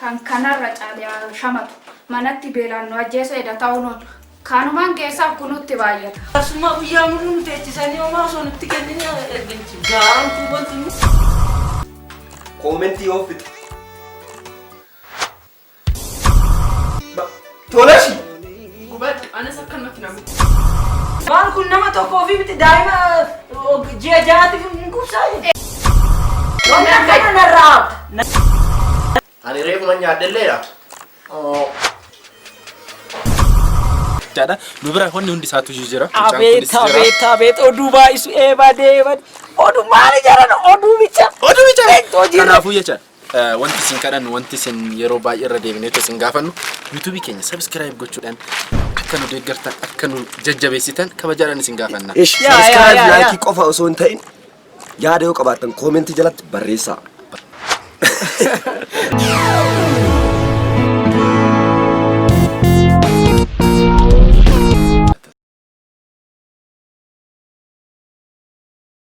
Kan kanarra caale haa shamatu. Manatti beelaan nu ajjeesuu eda ta'uun oolu. Kanumaan keessaaf kunutti baay'ata. Jaarsummaa guyyaa muluu nu teechisanii homaa osoo nutti kennine erginchi. Gaantuu wanti nu. Koomentii yoo fixu. Tolashi! Gubadhu anas akkanumatti na gubu. Maal kun nama tokko ofii miti daa'ima ji'a ja'aatiif hin qubsaa jedhe. Wanti akkana narraa hafu. Ani reefuma nyaadhelleedha. Jechaadha. Nu bira wanni hundi isaatu jira. Mucaan Abeet kunis jira. abeet abeet oduu baay'isu eebade eebade oduu maali jaran oduu bicha. Oduu bicha. Hojii Kanaafuu jecha wanti isin kadhannu, wanti isin yeroo baay'ee irra deebineetu isin gaafannu, yuutuubii keenya subscribe gochuudhaan akka nu deeggartan, akka nu jajjabeessitan kabajaadhaan isin gaafanna. Ish, Yaa, yaa, subscribe, yaa, like yaa. Qofa osoo hin ta'in yaada yoo qabaattan koomentii jalatti barreessaa.